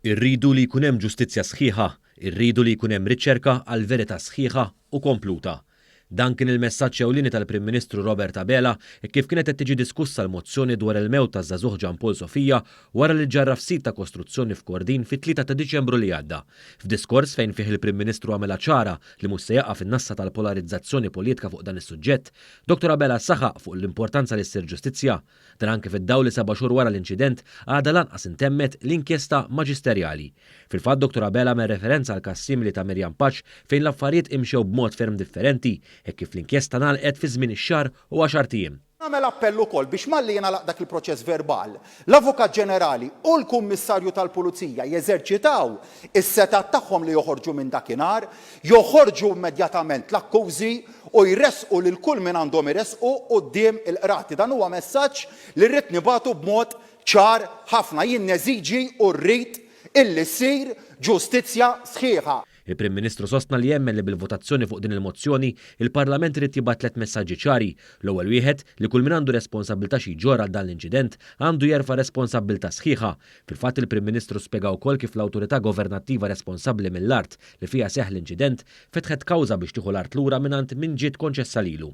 Irridu li jkun hemm ġustizzja sħiħa, irridu li jkun hemm riċerka għal verità sħiħa u kompluta. Dan kien il-messaġġ ewlieni tal-Prim Ministru Robert Abela hekk kif kienet qed tiġi diskussa l-mozzjoni dwar il-mewt taż-żagħżugħ Jean Paul Sofia wara li ġġarraf sit ta' kostruzzjoni f'Kordin fit-3 ta' Diċembru li għadda. F'diskors fejn fih il-Prim Ministru għamilha ċara li mhux se jaqa' fin-nassa tal-polarizzazzjoni politka fuq dan is-suġġett, Dottor Abela saħaq fuq l-importanza li ssir ġustizzja. Dan anke fid-dawl li seba' xhur wara l-inċident għadha lanqas intemmet l-inkjesta maġisterjali. Fil-fatt Dottor Abela għamel referenza għal każ simili ta' Miriam Pace fejn l-affarijiet imxew b'mod ferm differenti hekk kif l-inkjesta ngħalqet fi żmien xahar u għaxart ijiem. Nagħmel appell ukoll biex malli jingħalaq dak il-proċess verbal, l-Avukat Ġenerali u l-Kummissarju tal-Pulizija jeżerċitaw is-setgħat tagħhom li joħorġu minn dakinhar, joħorġu immedjatament l-akkużi u jressqu lil kull min għandhom iressqu quddiem il-qrati. Dan huwa messaġġ li rrid nibagħtu b'mod ċar ħafna. Jien neżiġi u rrid illi ssir ġustizzja sħiħa. Il-Prim Ministru sostna li jemmen li bil-votazzjoni fuq din il-mozzjoni, il-Parlament irid jibgħat tlett messaġġi ċari. L-ewwel wieħed, li kull min għandu responsabbiltà xi jġorr għal dan l-inċident, għandu jerfa' responsabbiltà sħiħa. Fil-fatt il-Prim Ministru spjega wkoll kif l-awtorità governattiva responsabbli mill-art li fiha seħħ l-inċident fetħet kawża biex tieħu l-art lura mingħand min ġiet konċessa lilu.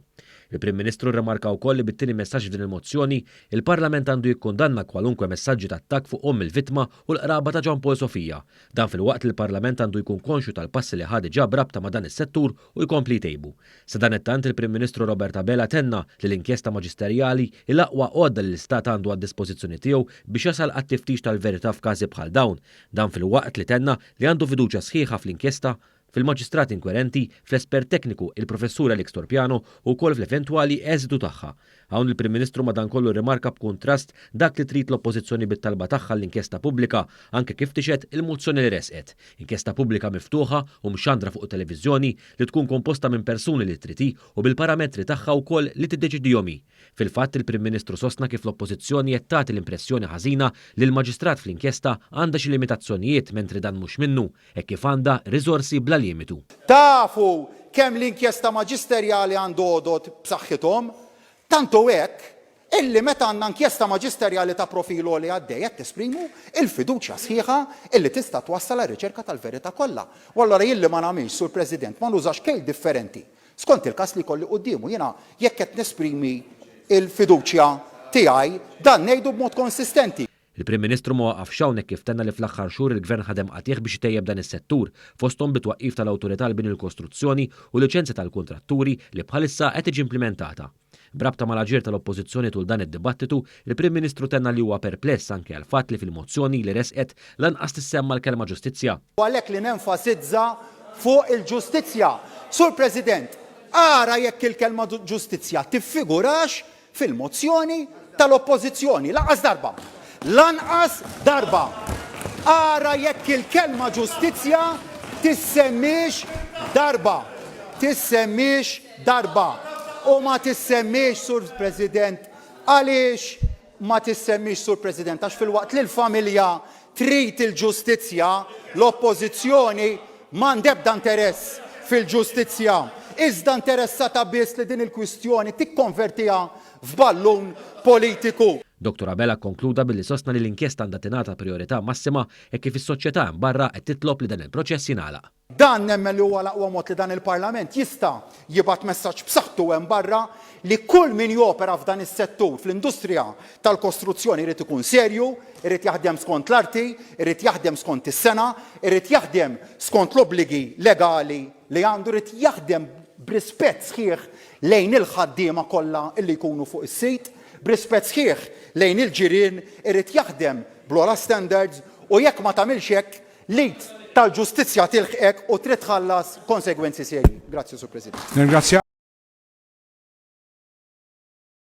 Il-Prim Ministru rrimarka wkoll li bit-tieni messaġġ f'din il-mozzjoni, il-Parlament għandu jikkundanna kwalunkwe messaġġi ta' attakk fuq omm il-vittma u l-qraba ta' Jean Paul Sofia. Dan filwaqt li l-Parlament għandu jkun konxju tal-passi li ħa diġà b'rabta ma' dan is-settur u jkompli jtejbu. Sadanittant, il-Prim Ministru Robert Abela tenna li l-inkjesta maġisterjali hi l-aqwa għodda li l-Istat għandu għad-dispożizzjoni tiegħu biex jasal għat-tiftix tal-verità f'każi bħal dawn. Dan filwaqt li tenna li għandu fiduċja sħiħa fl-inkjesta, fil-maġistrat inkwerenti, fl-espert tekniku, il-Professur Alex Torpiano u wkoll fl-eventwali eżitu tagħha. Hawn il-Prim Ministru madankollu rrimarka b'kuntrast dak li trid l-Oppożizzjoni bit-talba tagħha għall-inkjesta pubblika anke kif tixhed il-mozzjoni li ressqet. Inkjesta pubblika miftuħa u mxandra fuq it-televiżjoni li tkun komposta minn persuni li trid hi u bil-parametri tagħha wkoll li tiddeċidihom hi. Fil-fatt, il-Prim Ministru sostna kif l-Oppożizzjoni qed tagħti l-impressjoni ħażina li l-Maġistrat fl-inkjesta għandha xi limitazzjonijiet mentri dan mhux minnu, hekk kif għandha riżorsi bla limitu. Tafu kemm l-inkjesta maġisterjali għandu għodod b'saħħithom? Tant hu hekk illi meta għandna inkjesta maġisterjali ta' profil għoli għaddej qed tesprimu l-fiduċja sħiħa illi tista' twassal għar-riċerka tal-verità kollha. U allura jien li ma nagħmilx, Sur President, ma nużax kejl differenti skont il-każ li jkolli quddiemu. Jiena jekk qed nesprimi l-fiduċja tiegħi, dan ngħidu b'mod konsistenti. Il-Prim Ministru ma waqafx hawn hekk kif tenna li fl-aħħar xhur il-Gvern ħadem qatigħ biex itejjeb dan is-settur, fosthom bit-twaqqif tal-Awtorità għall-Bini u l-Kostruzzjoni u liċenzja tal-kuntratturi li bħalissa qed tiġi implimentata. B'rabta mal-aġir tal-Oppożizzjoni tul dan id-dibattitu, il-Prim Ministru tenna li huwa perpless anke għall-fatt li fil-mozzjoni li ressqet lanqas tissemma l-kelma ġustizzja. U għalhekk li nenfasizza fuq il-ġustizzja. Sur President, ara jekk il-kelma ġustizzja tiffigurax fil-mozzjoni tal-Oppożizzjoni. Lanqas darba. Lanqas darba. Ara jekk il-kelma ġustizzja tissemmiex darba. Tissemmiex darba. U ma tissemmiex, Sur President, għaliex ma tissemmiex, Sur President? Għax filwaqt li l-familja trid il-ġustizzja, l-Oppożizzjoni m'għandha ebda interess fil-ġustizzja, iżda interessata biss li din il-kwistjoni tikkonvertiha f'ballun politiku. Dottor Abela kkonkluda billi sostna li l-inkjesta għandha tingħata prijorità massima hekk kif is-soċjetà hemm barra qed titlob li dan il-proċess jingħalaq. Dan nemmen li huwa l-aqwa mod li dan il-Parlament jista' jibgħat messaġġ b'saħħtu hemm barra li kull min jopera f'dan is-settur, fl-industrija tal-kostruzzjoni jrid ikun serju, irid jaħdem skont l-arti, irid jaħdem skont is-sengħa, irid jaħdem skont l-obbligi legali li għandu, irid jaħdem b'rispett sħiħ lejn il-ħaddiema kollha li jkunu fuq is-sit, b'rispett sħiħ lejn il-ġirien, irid jaħdem bl-ogħla standards u jekk ma tagħmilx hekk, L-id tal-ġustizzja tilħqek u trid tħallas konsegwenzi serji. Grazzi, Sur President. Nirringrazzjak.